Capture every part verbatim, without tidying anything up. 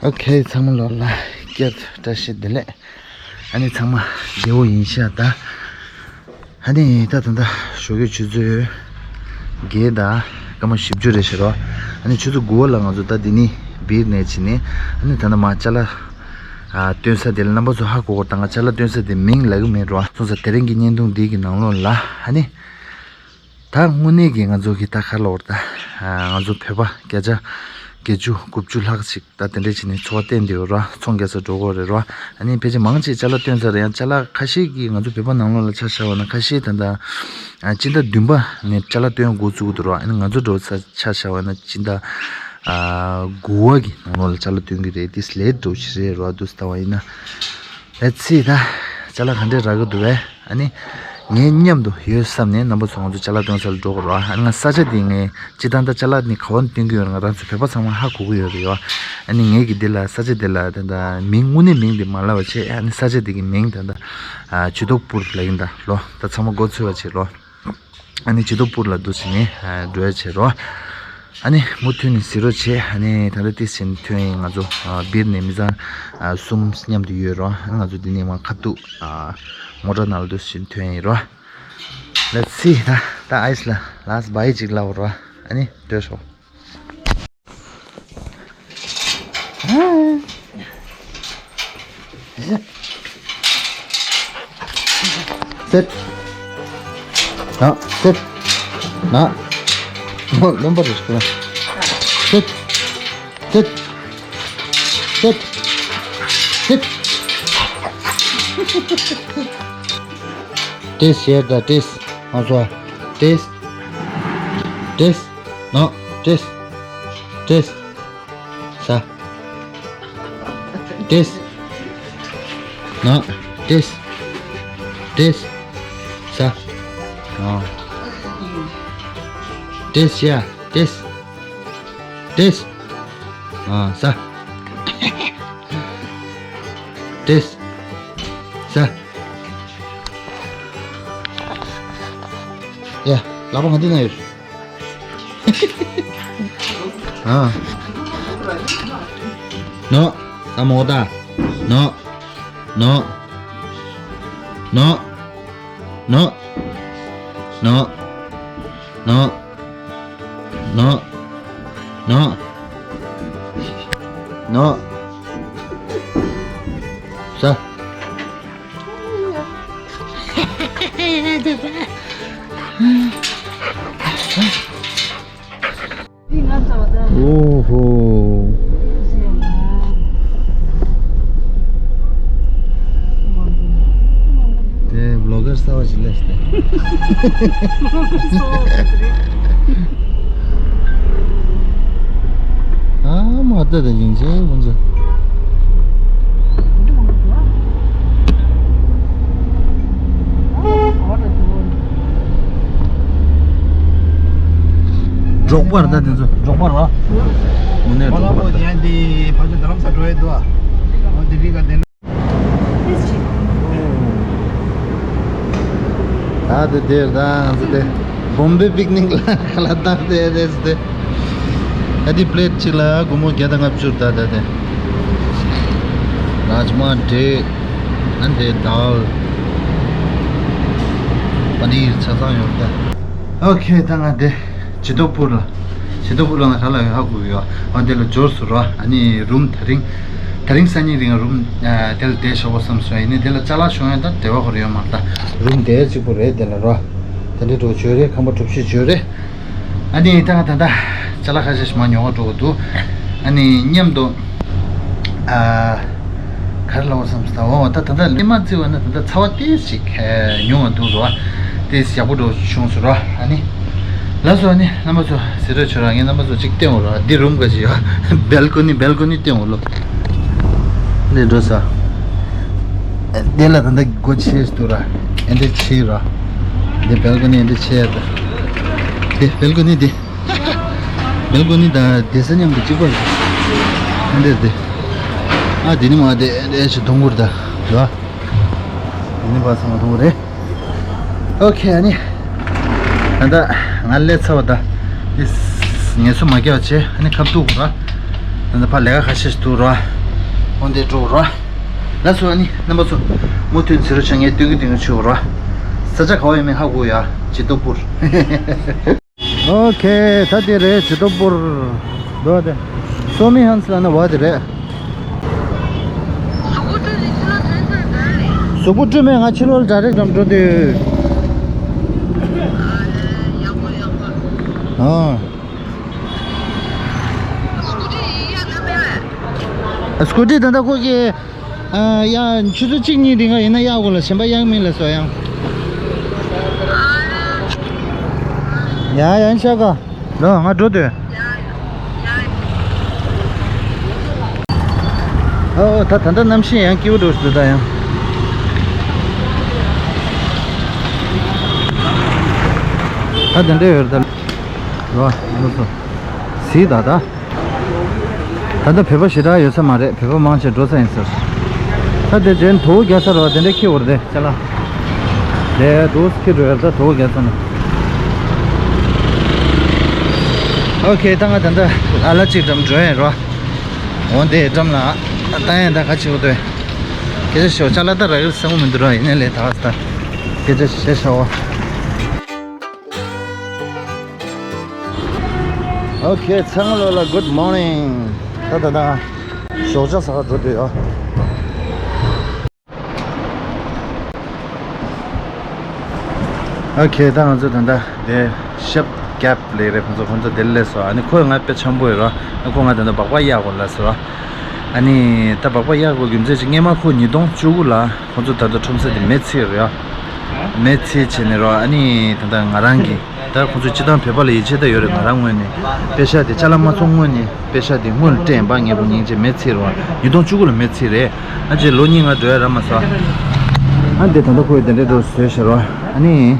ཨོ་ཁེ། ཚང་མ་ལོ་ལ་བསྐྱར་དུ་བཀྲ་ཤིས་བདེ་ལེགས། ཨ་ནི་ཚང་མ་བདེ་བོ་ཡིན་ཤག་ད། ཨ་ནི་ད་ད་ད་ཞོགས་ཀས་ཆུ་ཚོད་བརྒྱད་དང་སྐར་མ་བཞི་བཅུ་རེད་ཤག་རོ། ཨ་ནི་ཆུ་ཚོད་དགུ་པ་ལ་ང་ཚོ་ད་འདི་ནས་སྦིར་ནས་ཕྱིན་ནས། ཨ་ནི་ད་ད་མར་ཅ་ལག་ཨ་སྟོན་ས་དེ་ལ་རྣམ་པ་ཚོ་ཧ་གོ་གོ། ད་ང་ཅ་ལག་སྟོན་ས་དེ་མིང་ལབ་ཀྱི་མེད་རོ། སོང་ཙང་དེ་རིང་གི་བརྙན་ཐུང་འདི་གི་ནང་ལོགས་ལ་ཨ་ནི། ད་དངོས་གནས་ཀྱི་ང་ཚོ་གི་ད་ག་རེ་ལབ་དགོས་རེད། ད་ང་ཚོ་བོད་པ་བརྒྱ་ཆ་བརྒྱད་ཅུ་དགུ་བཅུ་ལྷག་ཅིག་ད་དེ་འདྲས་བྱས་ནས་འཚོ་བ་བརྟན་བསྡད་ཡོད་ར། ཚོང་རྒྱག་སར་འགྲོ་གི་ཡོད་རེད་ར། ཨ་ནི་ཕལ་ཆེར་མང་ཆེ་ཅ་ལག་སྟོན་ས་རེད། ཡང་ཅ་ལག་ཁ་ཤས་ཀྱིས་ང་ཚོ་བོད་པ་ནང་ལོགས་ལ་ཆ་བཞག་པ་ན་ཁ་ཤས་ད་ལྟ་ཨ་སྤྱི་ཟླ་བདུན་པ་ནས་ཅ་ལག་སྟོན་འགོ་བཙུགས་འདུག་ར། ཨ་ནི་ང་ཚོ་འདྲ་བོ་ས་ཆ་བཞག་པ་ན་སྤྱི་ཟླ་ཨ་དགུ་པ་གི་ནང་ལོགས་ལ་ཅ་ལག་སྟོན་གྱི་རེད། དེ་སླེ་འགྲོ་ཞིག་རེད་ར། འདུག་སེ་ལྟ་བ་ཡིན་ན། ལེ་ཚི་ད་ཅ་ལག་ག་འདྲས་རག་གི་འདུག་བས། ཨ་ནི་ངའི་མཉམ་དུ་ཡོད་བསམ་ནས་རྣམ་པ་ཚོ་ང་ཚོ་ཅ་ལག་སྟོན་ས་ལ་འགྲོ་དགོས་ར། ཨ་ནི་ང་ས་ཆ་དེ་ངས་སྤྱིར་བཏང་ད་ཅ་ལག་ནི་ག་བ་ནས་སྟོན་གྱི་ཡོད་རེད། ང་རང་ཚོ་བོད་པ་ཚང་མ་ཧ་གོ་གི་ཡོད་རེད་ཡ། ཨ་ནི་ངས་ཀྱི་འདི་ལ་ས་ཆ་དེ་ལ་ད་ད་མིང་དངོས་གནས་མིང་དེ་མ་ལབ་པ་བྱས། ཨ་ནི་ས་ཆ་དེ་གི་མིང་ད་ད་ཨ་ཇི་ཏོག་པུར་ལབ་ཡིན་ད་ལོ། ད་ཚང་མ་མགོ་ཚོས་པ་བྱེད་ལོ། ཨ་ནི་ཇི་ཏོག་པུར་ལ་འདུག་ཟེར་ནས་ཨ་འགྲོ་ཡ་བྱེད་རོ། ཨ་ནི་མུ་མཐུད་ནས་གཟིགས་རོགས་བྱེད། ཨ་ནི་ད་ལྟ་ཏིས་ཟེར་ནས་ཐོན་ཡིན། ང་ཚོ་ཨ་སྦིར་ནས་མི་ཚང་ཨ་གསུམ་མཉམ་དུ་ཡོད་རོ། ཨ་ནི་ང་ཚོ་འདི་ནས་མར་ཁ་ཐུག་ཨ་མོ་ཊ་ནང་ལ་འདུག་ཟེར་ནས་ཐོན་ཡིན་རོ། ལེ་ཚི་ད་ད་ཨའི་ལ་ལཱས་བྷའི་ཅིག་ལབ་རོ། ཨ་ནི་སྡོད་ཤོག Sit. ན། Sit. ན། མོ་རློན་པ་རེད་ཤག Sit. Sit. Sit. Sit. ཏིས་ཡར་ད་ཏིས། ང་ཚོ་ཏིས། ཏིས། ན། ཏིས། ཏིས། ས། ཏིས། ན། ཏིས། ཏིས། ས། ཨ། ཏིས་ཡ། ཏིས། ཏིས། ཨ། ས། ཏིས། ས། ཡ། ལག་པ་ག་འདི་ན་ཡོད། ཨ། ནོ། ད་མོ་ད། ནོ། ནོ། ནོ། ནོ། ནོ། ནོ། ནོ། ནོ། ནོ། ས། འདི་ང་ཚོ་ད། ཨོ་ཧོ། དེ་བི་ལོག་གར་གསར་བ་ཞིག་སླེབས་ཏེ། ཨ་མ་ལྟ་དང་ཡིན་ཅེ་ཁོང་ཚོ། འབྲོག་པ་རེད་ད་དེ་ཚོ། འབྲོག་པ་རེད། དངོས་གནས་འབྲོག་པ་རེད། ཡང་དེ་ཕ་ཚོ་རྡ་རམ་ས་འགྲོ་ཡས་འདུག་ཨ། འོ་དེ་རིགས་ག་དེ། ད་དེ་དེར་ད་ང་ཚོ་དེ་བོམ་བེ་པིག་ནིག་ལ་ཁ་ལག་བཏང་དེ་རེད་དེ། ད་དེ་པི་ལེ་ཊི་གཅིག་ལ་སྒོར་མོ་བརྒྱ་དང་ལྔ་བཅུ། ད་ད་དེ་རཱཇ་མ་འདྲེ། ཨ་ནི་དེ་དཱལ། པ་ནིར་ཆ་ཚང་ཡོད་ད། ཨོ་ཁེ། ད་ང་དེ་ཇི་ཏོག་པུར་ལ། ཇི་ཏོག་པུར་ལ་ང་རང་ལ་ཡོད་ཧ་གོ་གི་ཡོད། ཨ་དེ་ལ་འབྱོར་སོང་ར། ཨ་ནི་རུམ་དེ་རིང་། དེ་རིང་སང་ཉིན་རིང་རུམ་ཨ་དེ་ལ་བསྡད་ཆོག་གོ་བསམ་སོང་། ཡིན་ནའི་དེ་ལ་ཅ་ལག་ཤོང་ཡ་ད་བྲེལ་བ་ཁོ་ར་ཡོད་མ་རེད་ད། རུམ་དེ་གཅིག་པོ་རེད་དེ་ལ་ར། དེ་འདྲའི་འགྲོ་བརྗོད་རེད། ཁང་པ་གྲུ་བཞི་བརྗོད་རེད། ཨ་ནི་ད་ང་ད་ལྟ་ཅ་ལག་ཁ་ཤས་ཤིག་མར་ཉོ་ག་འགྲོ་གི་འདུག་ཨ་ནི་མཉམ་དུ་ཨ་ག་རེ་ལབ་དགོས་བསམ་སོང་ད། འོ་ད་ད་ལྟ་སླེབས་མ་བརྩི་བ་ན་ད་ལྟ་ཚ་བ་ཏོག་ཙམ་ཉུང་བ་འདུག་ར། ཏོག་ཙམ་ཡག་པོ་འདྲ་བྱུང་སོང་ར། ཨ་ནི་ལགས་སོ། ཨ་ནི་རྣམ་པ་ཚོ་གཟིགས་རོགས་བྱོས་ར། ངས་རྣམ་པ་ཚོ་གཅིག་སྟོན་འོང་ར། འདི་རུམ་ག་ཅིག་ཡོད། སྦལ་ཀོ་ནི། སྦལ་ཀོ་ནི་སྟོན་འོང་ལོ། འདི་འགྲོ་ས། འདི་ལ་ད་ལྟ་སྒོ་ཕྱེ་འདུག་ར། ཨེ་འདྲ་ཕྱེ་ར། འདི་སྦལ་ཀོ་ནི་ཨེ་འདྲ་ཕྱེ་ཡ་ད། འདི་སྦལ་ཀོ་ནི་འདི། སྦལ་ཀོ་ནི་དང་བསྡད་ས་མཉམ་དུ་གཅིག་པ་རེད། ཨེ་འདྲ་འདི། ཨ་འདི་ནི་མ་འདི་ཨེ་འདྲ་ཞིག་གཏོང་གི་རེད་ད། ར། འདི་ནི་བ་ཚང་མ་གཏོང་གི་རེད། ཨོ་ཁེ། ཨ་ནི་ད་ལྟ་ང་སླེབས་ཚར་བ་ད། ཏོག་ཙམ་ངལ་གསོ་མ་བརྒྱབ་པ་བྱས། ཨ་ནི་ཁ་ཐུག་གོ་ར། ད་ལྟ་ཕར་ལས་ཀ་ཁ་ཤས་ཤིག་འདུག་ར། འོན་ཏེ་འགྲོ་ར། ལགས་སོ། ཨ་ནི་རྣམ་པ་ཚོ། མུ་མཐུད་འཛིན་རོགས་བྱ། ངས་སྟོན་གི་སྟོན་གི་ཆུ་ར། ས་ཆ་ག་བ་ཡོད་མེད་ཧ་གོ་ཡ། ཇི་ཏོ་པུར། ཨོ་ཁེ། ད་དེ་རེད། ཇི་ཏོ་པུར། འདུག་དེ། སོ་མི་ཧན་སི་ལ་ན་བ་དེ་རེད། གཟུགས་པོ་བཀྲུས་མེད། ང་ཕྱི་ལོགས་ལ་ཌའི་རེག་འགྲམ་འགྲོ་དུས། ཨ། སྐུ་ཊི་ད་ལྟ་ཁོ་གི། ཨ། ཡ། ཆུ་ཚོད་གཅིག་གཉིས་རིང་ག་ཡིན་ན་གཡར་དགོས་ལ། གཞན་པ་གཡར་མིན་ལ་སོ་ཡང་། ཡ་ཡ་ཤ་ག་ལོ། ང་འགྲོ་དུས། ཨོ། ད་ད་ལྟ་གནམ་གཤིས་ཡང་སྐྱིད་པོ་འགྲོ་ཞིག་འདུག་ད་ཡང་། ད་དེ་འདྲ་ཡོད་རེད་ད། ལོ། ལོ་སོ། གཟིགས་ད་ད། ད་ལྟ་བོད་པ་ཞེ་དྲག་ཡོད་ས་མ་རེད། བོད་པ་མང་ཆེ་འགྲོ་ས་ཡིན་ཟེར། ད་དེ་རྗེས་དོ་རྒྱག་ས་རེད་པ། དེ་འདྲ་ཁྱེར་བར་དེ་ཅ་ལག་དེ་དུས་ཁྱེར་འགྲོ་ཡར། ད་དོ་རྒྱག་ས་ནས། ཨོ་ཁེ། ད་ང་ད་ལྟ་ཨ་ལ་གཅིག་འགྲམ་འགྲོ་ཡིན་རོ། འོན་ཏེ་འགྲམ་ལ་ད་ཡང་ད་ག་ཆེ་བོ་དོ། སྐད་ཆ་ཤོད། ཅ་ལག་ད་རག་གི་ས་ངོ་མི་འདུག་ར། ཡིན་ནའི་ལས་ད་ག་ས་ད་སྐད་ཆ་བཤད་ཤོག་ཨ། ཨོ་ཁེ། ཚང་མ་ལོ་ལ་good morning། ད་ད་ད་ཞོགས་ཇ་ཟ་ག་འགྲོ་འདོད་ཡོད། ཨོ་ཁེ། ད་ང་ཚོ་ད་ད་དེ་ཤབ་ཀེབ་ལས་རེད། ཁོང་ཚོ་ཁོང་ཚོ་དེ་ལས་སོ། ཨ་ནི་ཁོས་ང་དཔེ་འཆམ་པོ་ཡོད་ར། ཨ་ཁོ་ང་ད་ད་སྦག་སྦག་གཡར་དགོས་ལ་སོ། ཨ་ནི་ད་སྦག་སྦག་གཡར་དགོས་རྒྱུ་མཚན་ཅིག་སྔས་མ་ཁོ་ཉིས་སྟོང་བཅུ་དགུ་ལ། ཁོང་ཚོ་ད་ལྟ་ཁྲོམ་ས་དེ་མེ་འཚིག་རེད་ཡ། མེ་འཚིག་བྱས་ནས་རོ། ཨ་ནི་ད་ལྟ་ང་རང་གིས་ད་ཁོང་ཚོ་སྤྱི་བཏང་བོད་པ་ལ་ཡིད་ཆེས་ད་ཡོད་རེད། ང་རང་ངོས་ནས་པེ་ཤ་དེ་ཅ་ལག་མ་ཚོང་སྔོན་ནས་པེ་ཤ་དེ་སྔོན་སྤྲད་པ། ངས་བུ་ཉིན་ཅིག་མེ་འཚིག་རོ། ཉིས་སྟོང་བཅུ་དགུ་ལ་མེ་འཚིག་རེད། ཨ་ཅེ་ལོ་གཉིས་ང་འགྲོ་ཡ་ར་མ་སོ། ཨ་འདི་ད་ལྟ་ཁོས་དེ་འདྲའི་འགྲོ་བཟོས་ཤག་རོ། ཨ་ནི།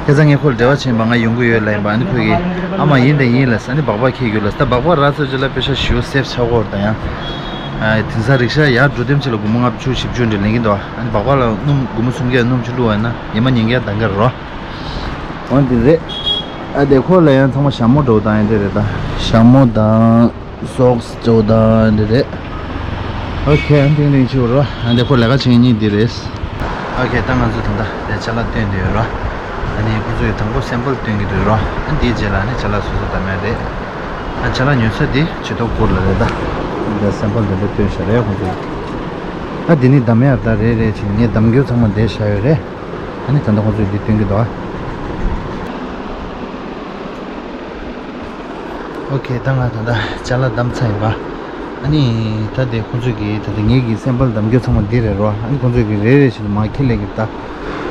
ཁ་སང་ངས་ཁོ་ལ་འབྲེལ་བ་བྱས་པ། ང་ཡོང་གི་ཡོད་ལབ་ཡིན་པ། ཨ་ནི་ཁོས་ཀྱིས་ཨ་མ་ཡིན་དང་ཡིན་ལབ་ས། ཨ་ནི་སྦག་སྦག་ཁྱེར་ཡོད་ལབ་ས། ད་སྦག་སྦག་རག་ཚར་རྗེས་ལ་པེ་ཤ་ཞེ་པོ་སེབ་ཆགས་ཀྱི་ཡོད་རེད་ད་ཡང་། ཨ། དེང་སང་རིག་ཤ་ཡར་འགྲོ་དེམ་ཅིག་ལ་སྒོར་མོ་ལྔ་བཅུ་བཞི་བཅུ་འདྲ་ལེན་གྱི་འདུག་ཨ་ནི་སྦག་སྦག་ལ་སྣུམ་སྒོར་མོ་སུམ་བརྒྱ་སྣུམ་བཅུ་བླུགས་པ་ཡིན་ན་ཉི་མ་ཉིས་བརྒྱ་ལྡང་གི་རེད་རོ། འོ་འདི་རེད། ཨ་དེ་ཁོ་ལ་ཡང་ཚང་མ་ཞྭ་མོ་འདྲ་བོ་དང་ཡང་དེ་རེད་ད། ཞྭ་མོ་དང་། སོག་སི་ཅོ་དང་འདི་རེད། ཨོ་ཁེ། ཨ་ཏིང་ཏིང་ཆུ་རོ། ཨ་འདི་ཁོ་ལས་ཀ་བྱེད་མཁན་གཉིས་འདི་རེད། ཨོ་ཁེ། ད་ང་ཚོ་ད་ལྟ་དེ་ཅ་ལག་སྟོན་འདི་ཡོད་རོ། ཨ་ནི་ཁོ་ཚོས་དང་པོ་སེམ་པལ་སྟོན་གྱི་འདུག་རོ། ཨ་འདིའི་རྗེས་ལ་ནི་ཅ་ལག་སོ་སོ་བདམ་ཡ་རེད། ཨ་ཅ་ལག་ཉོ་ས་འདི་ཇི་ཏོ་པུར་ལ་རེད་ད། འདི་སེམ་པལ་འདི་འདྲ་སྟོན་བཞག་རེད་ཁོ་ཚོས། ཨ་འདི་ནི་བདམ་ཡ་ད་རེད་རེད་བྱས་ནས་ངས་བདམ་རྒྱུ་ཚང་མ་འདིར་བཞག་ཡོད་རེད། ཨ་ནི་ད་ལྟ་ཁོ་ཚོས་འདི་སྟོན་གྱི་འདུག་ཨ། ཨོ་ཁེ། ད་ང་ད་ལྟ་ཅ་ལག་བདམས་ཚར་ཡིན་པ། ཨ་ནི་ད་དེ་ཁོང་ཚོས་ཀྱིས་ད་ལྟ་ངེད་ཀྱི་སེམ་པལ་བདམས་རྒྱུ་ཚང་མ་འདི་རེད་རོ། ཨ་ནི་ཁོང་ཚོས་ཀྱིས་རེ་རེ་བཞིན་མར་ཁྱེར་སླེབས་ཀྱི་ད།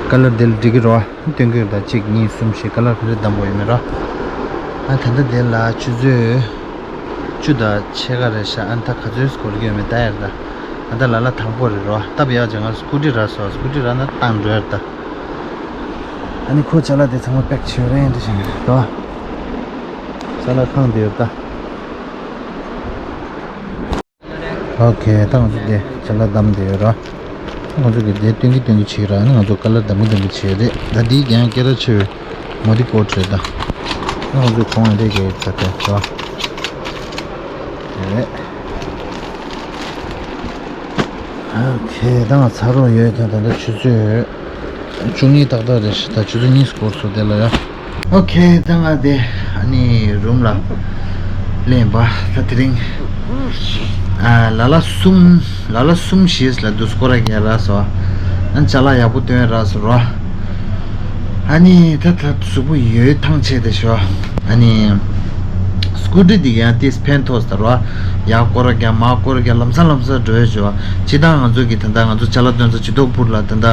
ཀ་ལར་འདི་ལ་འགྲིག་གི་རོ། སྟོན་གྱི་ཡོད་ད། གཅིག་གཉིས་གསུམ་བཞི། ཀ་ལར་ག་རེ་བདམས་དགོས་ཡོད་མེད་རོ། ཨ་ད་ལྟ་དེ་ལ་ཆུ་ཚོད་བཅུ་དང་ཕྱེད་ཀ་རེད་ཤག་ཨ་ནི་ད་ག་ཚོད་འགོར་གྱི་ཡོད་མེད་ལྟ་ཡ་རེད་ད། ཨ་ད་ལ་ལ་དང་པོ་རེད་རོ། སྟབས་ཡག་ཅིག་ང་སྐུ་ཊི་རག་སོང་། སྐུ་ཊི་རག་ན་བཏང་འགྲོ་ཡ་རེད་ད། ཨ་ནི་ཁོ་ཅ་ལག་དེ་ཚང་མ་པེག་བྱེད་རན་འདྲ་བྱེད་ཀྱི་འདུག་ཅ་ལག་ཁང་དེ་ཡོད་ད། ཨོ་ཁེ། ད་ང་ཚོ་དེ་ཅ་ལག་བདམས་བསྡད་ཡོད་ར། ང་ཚོ་གི་དེ་སྟོན་གྱི་སྟོན་གྱི་བྱེད་ར། ཨ་ནི་ང་ཚོ་ཀ་ལར་བདམས་གྱི་བདམས་གྱི་བྱེད་རེད་ད། འདིའི་རྒྱང་སྐད་གྲགས་ཆེ་བའི་མོ་དི་ཀོཊ་རེད་ད། ང་ཚོ་གོང་རེ་གའི་ད་དེ་ར། དེ་རེད། ཨོ་ཁེ། ད་ང་ཚར་རོགས་ཡོད་ད། ད་ལྟ་ཆུ་ཚོད་བཅུ་གཉིས་ཏག་ཏག་རེད་ཤག་ད་ཆུ་ཚོད་གཉིས་སྐོར་སོང་དེ་ལ་ཡ། ཨོ་ཁེ། ད་ང་དེ་ཨ་ནི་རུམ་ལ་སླེབས་པ་ད་དེ་རིང་། ཨ་ལ་ལ་གསུམ། ལ་ལ་གསུམ་བཞི་ལ་དུ་སྐོར་ར་རྒྱག་རག་སོང་། ཨ་ཅ་ལག་ཡག་པོ་སྟོན་རག་སོང་རོ། ཨ་ནི་ད་ད་གཟུགས་པོ་ཡོད་ཐང་ཆད་དེ་ཤོ། ཨ་ནི་སྐུ་ཊི་འདི་ཡང་ཏིས་ཕན་ཐོགས་ད་རོ། ཡར་སྐོར་ར་རྒྱག་མར་སྐོར་ར་རྒྱག་ལམ་སང་ལམ་སང་འགྲོ་ཡ་ཤོ། སྤྱིར་བཏང་ང་ཚོ་གི་ད་ལྟ་ང་ཚོ་ཅ་ལག་སྟོན་ས་ཇི་ཏོག་པུར་ལ་ད་ལྟ་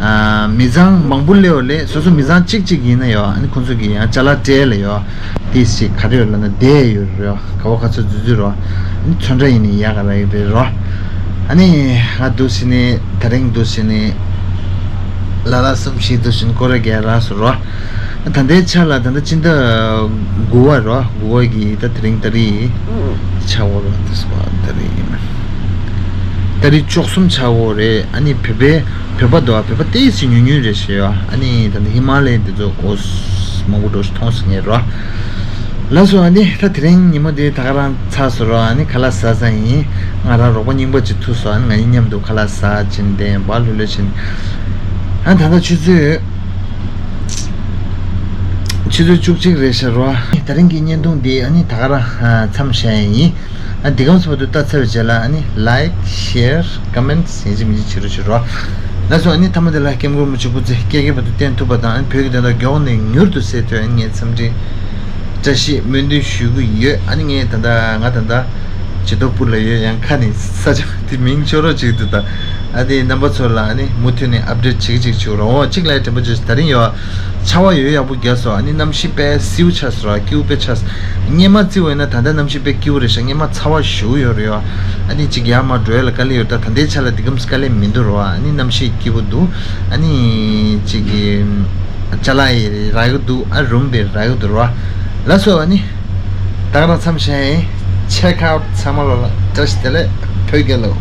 ཨ་མི་ཚང་མང་པོ་སླེབས་ཡོད་ལེ། སོ་སོ་མི་ཚང་གཅིག་གཅིག་ཡིན་ན་ཡོ། ཨ་ནི་ཁོང་ཚོ་གི་ཡང་ཅ་ལག་སྤྲད་ལེ་ཡོ། ཏིས་ཞིག་ག་རེ་ཡོད་ལབ་ན་དེ་ཡོད་རེད་ཡོ། ག་བ་ག་ཚོད་འཛུལ་འཛུལ་རོ། ཨ་ནི་ཚོན་ཁྲ་ཡིན་ནི་ཡག་ག་ར་ཡོད་རེད་རོ། ཨ་ནི་ང་འདུག་ཟེར་ནི་ད་རིང་འདུག་ཟེར་ནི་ལ་ལ་གསུམ་བཞི་འདུག་ཟེར་ནི་སྐོར་ར་རྒྱག་རག་སོང་རོ། ད་ལྟའི་ཆ་ལ་ད་ལྟ་སྤྱི་ཟླ་དགུ་པ་རོ། དགུ་པ་གི་ད་དེ་རིང་ཏ་རིག་ཆ་བོ་རོ། ཏ་རིག་ཏ་རིག་བཅུ་གསུམ་ཆ་བོ་རེད། ཨ་ནི་བོད་པའི་བོད་པ་འདུག་བ། བོད་པ་ཏོག་ཙམ་ཉུང་ཉུང་རེད་ཤག་ཡོ། ཨ་ནི་ད་ལྟ་ཧི་མ་ལ་ཡའི་འདི་ཚོ་གོ་མང་པོ་འགྲོ་ཞིག་མཐོང་སྲིད་ངེས་རོ། ལགས་སོ། ཨ་ནི་ད་དེ་རིང་ཉིན་མོ་འདི་ད་ག་རང་ཚར་སོང་རོགས། ཨ་ནི་ཁ་ལག་ཟ་ས་ཡིན། ང་རང་རོགས་པ་རྙིང་པ་ཅིག་ཐུག་སོང་། ཨ་ནི་ང་གཉིས་མཉམ་དུ་ཁ་ལག་ཟ་བྱས་ནས་བདེ་བ་ལྷོད་ལྷོད་བྱས་ནས། ཨ་ནི་ད་ལྟ་ཆུ་ཚོད་ཆུ་ཚོད་བཅུ་གཅིག་རེད་ཤག་རོགས། དེ་རིང་གི་བརྙན་ཐུང་འདི་ཨ་ནི་ད་ག་རང་མཚམས་བཞག་ཡ་ཡིན། ཨ་འདི་གམ་སོ་བར་དུ་ལྟ་ཚར་བའི་རྗེས་ལ་ཨ་ནི་like, share, comments ཡིན་གཅིག་མིན་གཅིག་བྱེད་རོགས་བྱེད་རོགས། ལགས་སོ། ཨ་ནི་མཐའ་མ་དེ་ལ་སྐྱབས་མགོན་རིན་པོ་ཆེ་སྐུ་ཚེ་བསྐལ་བརྒྱའི་བར་དུ་བརྟན་ཐུབ་པ་དང་། ཨ་ནི་བོད་ཀྱི་དོན་དག་མགྱོགས་ནས་མྱུར་དུ་སེལ་ཐུབ། ཨ་ནི་ངའི་འཚམས་འདྲི་བཀྲ་ཤིས་སྨོན་འདུན་ཞུ་གི་ཡོད། ཨ་ནི་ངས་ད་ལྟ་ང་ད་ལྟ་ཇེ་ཏོག་པུར་ལ་ཡོད། ཡང་ཁ་ནས་ས་ཆ་དེ་མིང་ཤོད་རོགས་བྱེད་ཀྱི་འདུག་ད་ཨ་ནི་རྣམ་པ་ཚོ་ལ་ཨ་ནི་མུ་མཐུད་ནས་ཨབ་ཌེཊ་བྱེད་ཀྱི་བྱེད་ཀྱི་བྱེད་རོགས། གཅིག་ལ་དྲན་པ་བརྗོད། ད་རིང་ཡོད། ཆར་པ་ཡོད་ཡག་པོ་རྒྱག་སོང་། ཨ་ནི་གནམ་གཤིས་དཔེ་བསིལ་པོ་ཆགས་སོང་ར། སྐྱིད་པོ་དཔེ་ཆགས་སོང་། སྔོན་མ་བརྩི་བ་ཡིན་ན་ད་ལྟ་གནམ་གཤིས་དཔེ་སྐྱིད་པོ་རེད་ཤག་སྔོན་མ་ཚ་བ་ཞེ་པོ་ཡོད་རེད་ཡ། ཨ་ནི་གཅིག་ཡར་མར་འགྲོ་ཡ་ལ་དཀའ་ལས་ཡོད། ད་ད་ལྟའི་ཆ་ལ་འདི་གམ་དཀའ་ལས་མི་འདུག་ར། ཨ་ནི་གནམ་གཤིས་སྐྱིད་པོ་འདུག་ཨ་ནི་གཅིག་གི་ཅ་ལག་ཡི་རག་གི་འདུག་ཨ་རུམ་བི་རག་གི་འདུག་ར། ལགས་སོ། ཨ་ནི་ད་ག་རང་མཚམས་བཞག་ཡིན། Check out ཚང་མ་ལོ་ལ་བཀྲ་ཤིས་བདེ་ལེགས། བོད་རྒྱལ་ལོ།